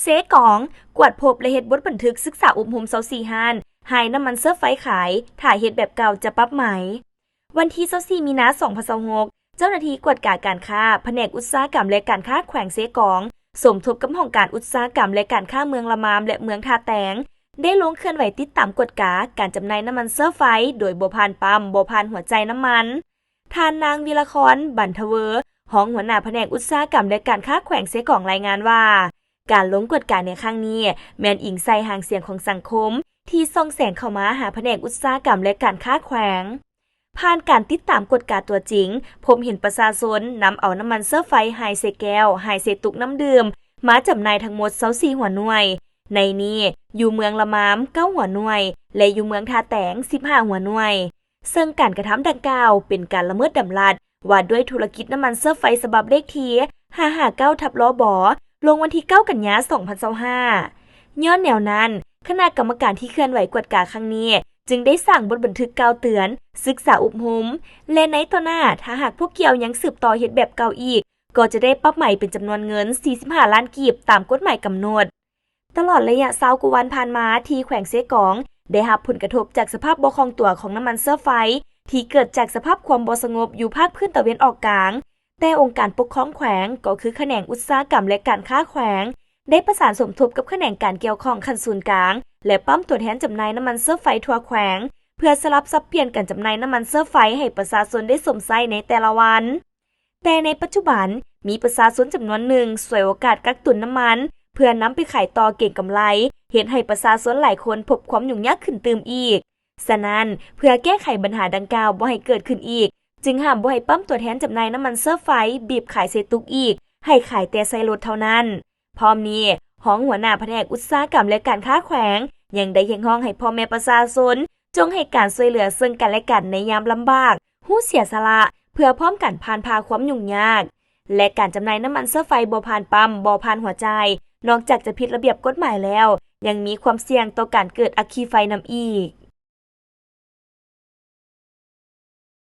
ເຊກອງ ກວດພົບ ແລະ ເຮັດບົດບັນທຶກສຶກສາອົບຮົມ ຊາວສີ່ຮ້ານ ໃຫ້ນ້ຳມັນເຊື້ອໄຟຂາຍ, ຖ້າເຮັດແບບເກົ່າຈະປັບໃໝ. ວັນທີ ຊາວສີ່ ມີນາ ສອງພັນຊາວຫົກ ເຈົ້າໜ້າທີ່ກວດກາການຄ້າ ພະແນກອຸດສາຫະກຳ ແລະ ການຄ້າແຂວງເຊກອງ ສົມທົບກັບຫ້ອງການອຸດສາຫະກຳ ແລະ ການຄ້າເມືອງລະມາມ ແລະ ເມືອງທ່າແຕງ ໄດ້ລົງເຄື່ອນໄຫວຕິດຕາມກວດກາການຈຳໜ່າຍນ້ຳມັນເຊື້ອໄຟ ໂດຍບໍ່ຜ່ານປ້ຳ, ບໍ່ຜ່ານຫົວຈ່າຍນ້ຳມັນ. ທ່ານນາງ ວິລະຄອນ ບັນທະເວີ ຮອງຫົວໜ້າພະແນກອຸດສາຫະກຳ ແລະ ການຄ້າແຂວງເຊກອງ ລາຍງານວ່າ ການລົງກວດກາໃນຄັ້ງນີ້ ແມ່ນອີງໃສ່ຫາງສຽງຂອງສັງຄົມ ທີ່ສ່ອງແສງເຂົ້າມາຫາພະແນກອຸດສາຫະກຳ ແລະ ການຄ້າແຂວງ. ຜ່ານການຕິດຕາມກວດກາຕົວຈິງ, ພົບເຫັນປະຊາຊົນນຳເອົານ້ຳມັນເຊື້ອໄຟ ຫາຍເຊແກ້ວ, ຫາຍເຊຕຸກນ້ຳດື່ມ ມາຈຳໜ່າຍທັງໝົດ ຊາວສີ່ຫົວໜ່ວຍ, ໃນນີ້ ຢູ່ເມືອງລະມາມ ເກົ້າຫົວໜ່ວຍ ແລະ ຢູ່ເມືອງທ່າແຕງ ສິບຫ້າຫົວໜ່ວຍ. ເຊິ່ງການກະທຳດັ່ງກ່າວເປັນການລະເມີດດຳລັດວ່າດ້ວຍທຸລະກິດນ້ຳມັນເຊື້ອໄຟ ສະບັບເລກທີ ຫ້າຫ້າເກົ້າ ທັບ ລບ ລົງວັນທີ ເກົ້າ ກັນຍາ ສອງພັນຊາວຫ້າ. ຍ້ອນແນວນັ້ນ, ຄະນະກຳມະການທີ່ເຄື່ອນໄຫວກວດກາຄັ້ງນີ້ ຈຶ່ງໄດ້ສ້າງບົດບັນທຶກກ່າວເຕືອນ, ສຶກສາອົບຮົມ ແລະ ໃນຕໍ່ໜ້າ ຖ້າຫາກພວກກ່ຽວຍັງສືບຕໍ່ເຮັດແບບເກົ່າອີກ, ກໍຈະໄດ້ປັບໃໝເປັນຈຳນວນເງິນ ສີ່ສິບຫ້າລ້ານກີບ ຕາມກົດໝາຍກຳນົດ. ຕະຫຼອດໄລຍະ ຊາວກວ່າວັນຜ່ານມາ ທີ່ແຂວງເຊກອງ ໄດ້ຮັບຜົນກະທົບຈາກສະພາບບໍ່ຄ່ອງຕົວຂອງນ້ຳມັນເຊື້ອໄຟ ທີ່ເກີດຈາກສະພາບຄວາມບໍ່ສະຫງົບຢູ່ພາກພື້ນຕາເວັນອອກກາງ, ແຕ່ອົງການປົກຄອງແຂວງ ກໍຄືຂະແໜງອຸດສາຫະກຳ ແລະ ການຄ້າແຂວງ ໄດ້ປະສານສົມທົບກັບຂະແໜງການກ່ຽວຂ້ອງຂັ້ນສູນກາງ ແລະ ປ້ຳຕົວແທນຈຳໜ່າຍນ້ຳມັນເຊື້ອໄຟທົ່ວແຂວງ ເພື່ອສະຫຼັບສັບປ່ຽນການຈຳໜ່າຍນ້ຳມັນເຊື້ອໄຟໃຫ້ປະຊາຊົນໄດ້ຊົມໃຊ້ໃນແຕ່ລະວັນ. ແຕ່ໃນປັດຈຸບັນ ມີປະຊາຊົນຈຳນວນໜຶ່ງສວຍໂອກາດກັກຕຸນນ້ຳມັນ ເພື່ອນຳໄປຂາຍຕໍ່ເກັງກຳໄລ, ເຮັດໃຫ້ປະຊາຊົນຫຼາຍຄົນພົບຄວາມຫຍຸ້ງຍາກຂຶ້ນຕື່ມອີກ. ສະນັ້ນ, ເພື່ອແກ້ໄຂບັນຫາດັ່ງກ່າວບໍ່ໃຫ້ເກີດຂຶ້ນອີກ, ຈຶ່ງຫ້າມບໍ່ໃຫ້ປ້ຳຕົວແທນຈຳໜ່າຍນ້ຳມັນເຊື້ອໄຟ ບີບຂາຍໃສ່ຕຸກອີກ, ໃຫ້ຂາຍແຕ່ໃສ່ລົດເທົ່ານັ້ນ. ພ້ອມນີ້, ຮອງຫົວໜ້າພະແນກອຸດສາຫະກຳ ແລະ ການຄ້າແຂວງ ຍັງໄດ້ຮຽກຮ້ອງໃຫ້ພໍ່ແມ່ປະຊາຊົນ ຈົ່ງໃຫ້ການຊ່ວຍເຫຼືອເຊິ່ງກັນ ແລະ ກັນໃນຍາມລຳບາກ, ຮູ້ເສຍສະຫຼະ ເພື່ອພ້ອມກັນຜ່ານຜ່າຄວາມຫຍຸ້ງຍາກ. ແລະ ການຈຳໜ່າຍນ້ຳມັນເຊື້ອໄຟບໍ່ຜ່ານປ້ຳ, ບໍ່ຜ່ານຫົວຈ່າຍ, ນອກຈາກຈະຜິດລະບຽບກົດໝາຍແລ້ວ, ຍັງມີຄວາມສ່ຽງຕໍ່ການເກີດອັກຄີໄຟນຳອີກ.